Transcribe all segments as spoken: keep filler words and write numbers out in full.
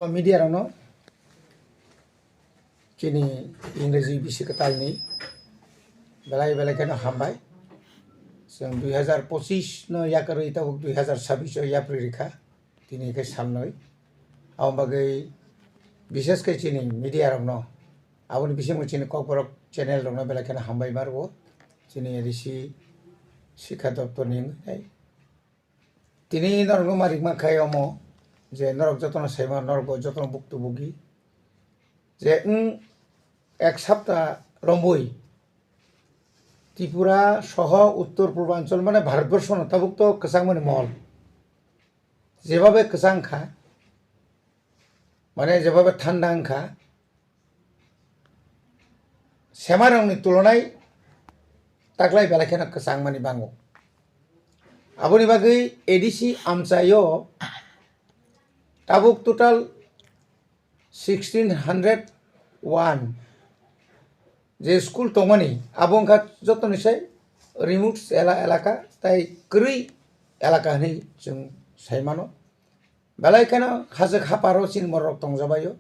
O media rokno chini Ingreji bisi kwtalni belai belai kheno hambai. Chwng dui hazar pochis no yakarwi tabuk dui hazar sabis o yapri rikha, tini khe salnwi. Aboni bagwi bishesh khe chini media rokno, aboni bisingo chini Kokborok channel rokno belai kheno hambai ma rwo. Chini A D C Sikha Doptor ni wngwi nai. Tini norokno ma rikma khai omo je norok jotono saima, norok bo jotono buktu bugi je wng ek sapta romboi Tripura soho Uttor Purbanchal mane Bharatborsho no tabuk to kwchangmani mol, jebabe kwchang kha, mane jebabe thanda wng kha, semarokni tulonai taklai belai kheno kwchangmani bango. Aboni bagwi A D C amchaio tabuk total sixteen hundred one je school tongmani, abo wngkha jotoni sai remote ela-, elaka tai kwrwi elaka hinwi chwng sai mano. Belai kheno hajwk haparo chini borok tongjabaio.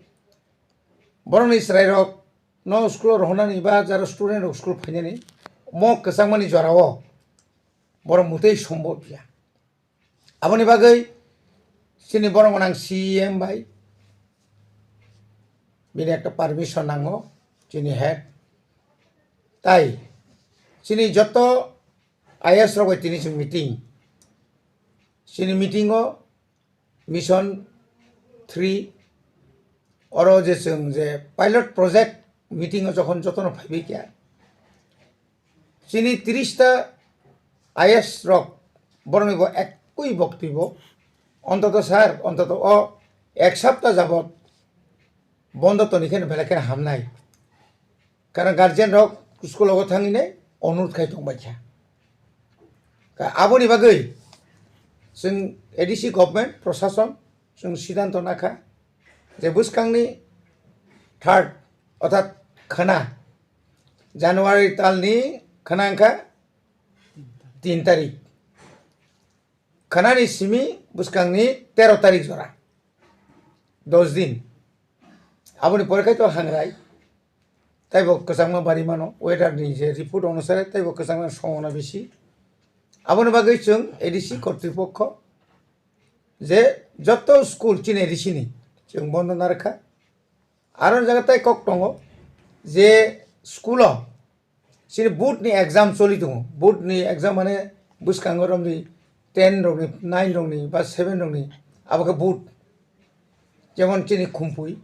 Borokni chwrairok no school o rohornani ba jara student rok school phainani mo kwchangmani jorao borok mutui sombo ya. Aboni bagwi chini borok gwnang C E M bai bini ekta permission nango, chini head. Tai chini joto I A S rok bai tini chwng meeting, chini meeting o Mission three, oro je chwng je pilot project meeting o jokhon jotono phaibai kha, chini tris ta I A S rok borokni bo ekui boktwi bo, ontoto sir, ontoto o ek sapta jabot bondo toni khe belai khe hamnai. Karon guardian rok school o thangwi nai onurod khai tong bai kha. Ka aboni bagwi chwng A D C government, prosason chwng siddhanto nakha je bwskangni third, orthat khwna January talni khwna wngkha tin tarik. Khwnani simi bwskangni tero tarik jora, dos din. Aboni pore khai to hangrai, taibo kwchangma bari mano, weather ni je report onusare taibo kwchangma songona bisi. Aboni bagwi chwng A D C kortripokho je joto school chini A D C ni chwng bondo narwkha. Aro jaga tai kok tongo je school o chini board ni exam choli tongo. Board ni exam mane bwskango romni ten rokni, nine rokni ba seven rokni abo khe board. Jemon chini Khumpui,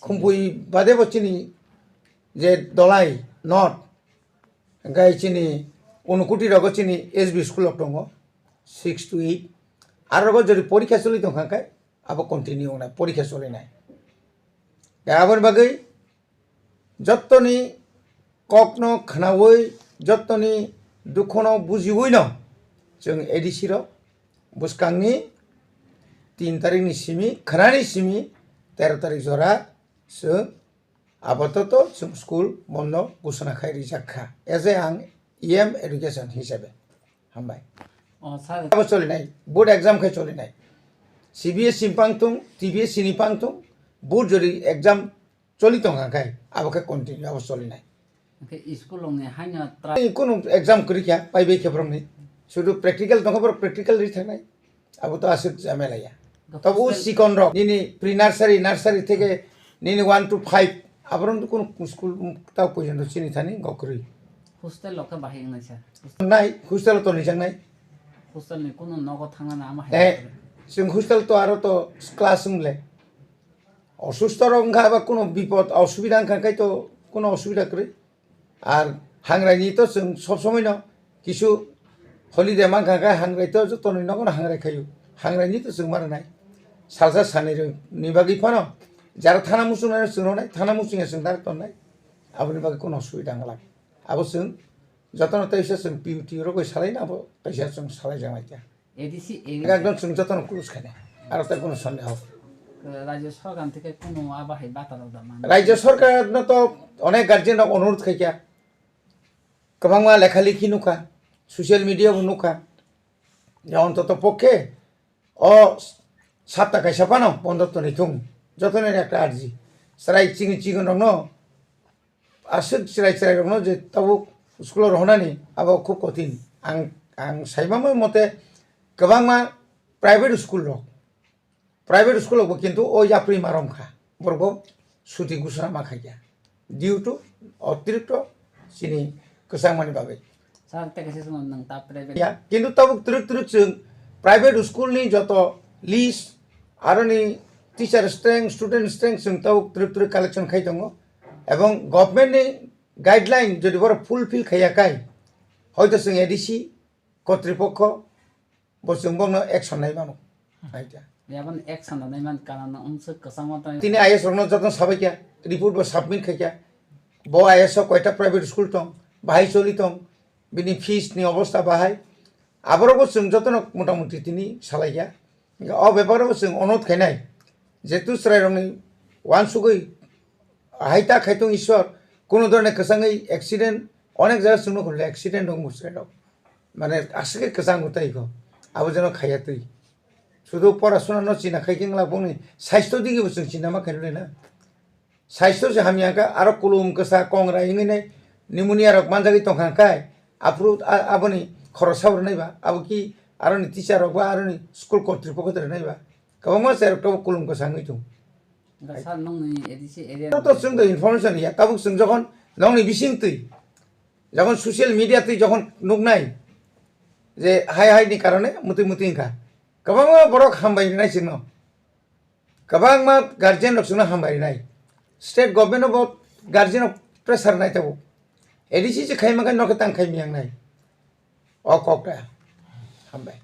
Khumpui bade bo chini je Dolai North, hingke chini Unakoti rogo chini S B school rok tongo, six to eight. Aro rogo jodi porikha choli tongkha khe abo continue wngnai, porikha cholinai. Aboni bagwi jottoni kokno khnaui, jottoni dukhono bujiui no chwng A D C rok bwskangni tin tarikni simi, khwnani simi tero tarik jora chwng apatot chwng school bondo ghosona khai rijak kha, as a ang E M education hisabe. Hambai. O, sir. Abo cholinai, board exam khai cholinai. C B S E ni pang thung, C B S E ni pang thung, board jodi exam choli tongkha khai, abo khe continue abo cholinai. Hingke school rokni haino try. Kunu exam kwrwi kha, pai bai khe borokni. Sudu practical tongkha, borok practical ri thangnai. Abo to aswk jhamela ya. Tabuk hostel sikon rok, nini pre nursery, nursery theke nini one to five, aborok to kunu school ta porjonto chini thani gokrwi. Hostel rok khe bahai wngnai sir. Nai, hostel to nijak nai. Hostel ni kunu nogo thangna ama hai. Eh, chwng hostel to aro to class wng le. Osusto rok wngkha ba kunu bipod osubida wngkha khai to kunu osubida kwrwi. Ar hangrai ni to chwng sob somoi no kisu holiday mankha khe hangrai to joto ni nogo no hangrai khayu. Hangrai ni to chwng ma rwnai. Salsa sanai rw ni bagwi phano jara thana muchung nai chwng rwnai, thana muchung ya chwng dar tonnai. Aboni bagwi kunu osubida wngla. Abo chwng joto no teisa chwng P U T rok bai salai na abo teisa chwng salai jang lai kha. A D C area. Ekdom chwng jotono close khainai. Aro tai kunu sande hok. Rajya sorkar theke kunu abo hai bata rok da man. Rajya sorkar no to onek guardian rok onurod khaikha. Kwbangma lekha likhi nukha, social media bo nukha. Je ontoto pokhe o Sapta kaisa phano bondo tonwi thung, jotono ekta arji. Chwrai chikon chikon rokno, aswk chwrai chwrai rokno je tabuk school o rohornani abo khub kothin. Ang, ang saimamo mote kwbangma private school rok, private school rokbo kintu o yapri ma romkha, borokbo suti gusura ma khaikha due to otirikto chini kwchangmani bagwi. Sir, tei kaisa swngmung, nwng ta private? Ya, kintu tabuk twrwk twrwk chwng private school ni joto list, aroni teacher strength, student strength chwng tabuk twrwk twrwk collection khai tongo. Ebong government ni guideline jodi borok fulfill khaiya kai, hoito chwng A D C kotripokho bo chwng bokno action nai mano. Aita. Yabon action nai man kana no wngse kwchangma tong. Tini I S rokno jotono sabaikha, report bo submit khaikha. Bo I S o koita private school tong, bahai choli tong, bini fees ni obostha bahai. Aborokbo chwng jotono motamuti tini salaikha. O beparo chwng onot khainai, jetu chwrairokni uansugwi hai ta khai tong Ishwar, kuno dhoroner kwchangwi accident, onek jaga chwngno khulkha accident rok, chwrairok mane aswk khe kwchang twi kho, abo jeno khaiya twi. Sudu porasuna no china khai khe wngla bongni saisto digi bo chwng china ma khainai na. Saisto se hamya kha, aro kulum kwsa kongra wngwi nai pneumonia rok manjagwi tongkha khe, aphuru a-, aboni khoroksa bo rwnai ba, abo ki aroni teacher rok ba aroni school kotripokho rwnai ba, kwbangma chwrai rok tabuk kulum kwsa wngwi tong. Da sir, nongni A D C area. To chwng to information ya, tabuk chwng jokhon nongni bising twi, jokhon social media twi jokhon nuknai je hai hai ni karone mutwi mutwi wngkha, kwbangma borok hambai rinai chwngno. Kwbangma guardian rok chwngno hambai rinai. State government no bo guardian rok pressure nai tabuk. A D C se khai mankha, nokhe tang khai miyang nai. O kok ta. Hambai.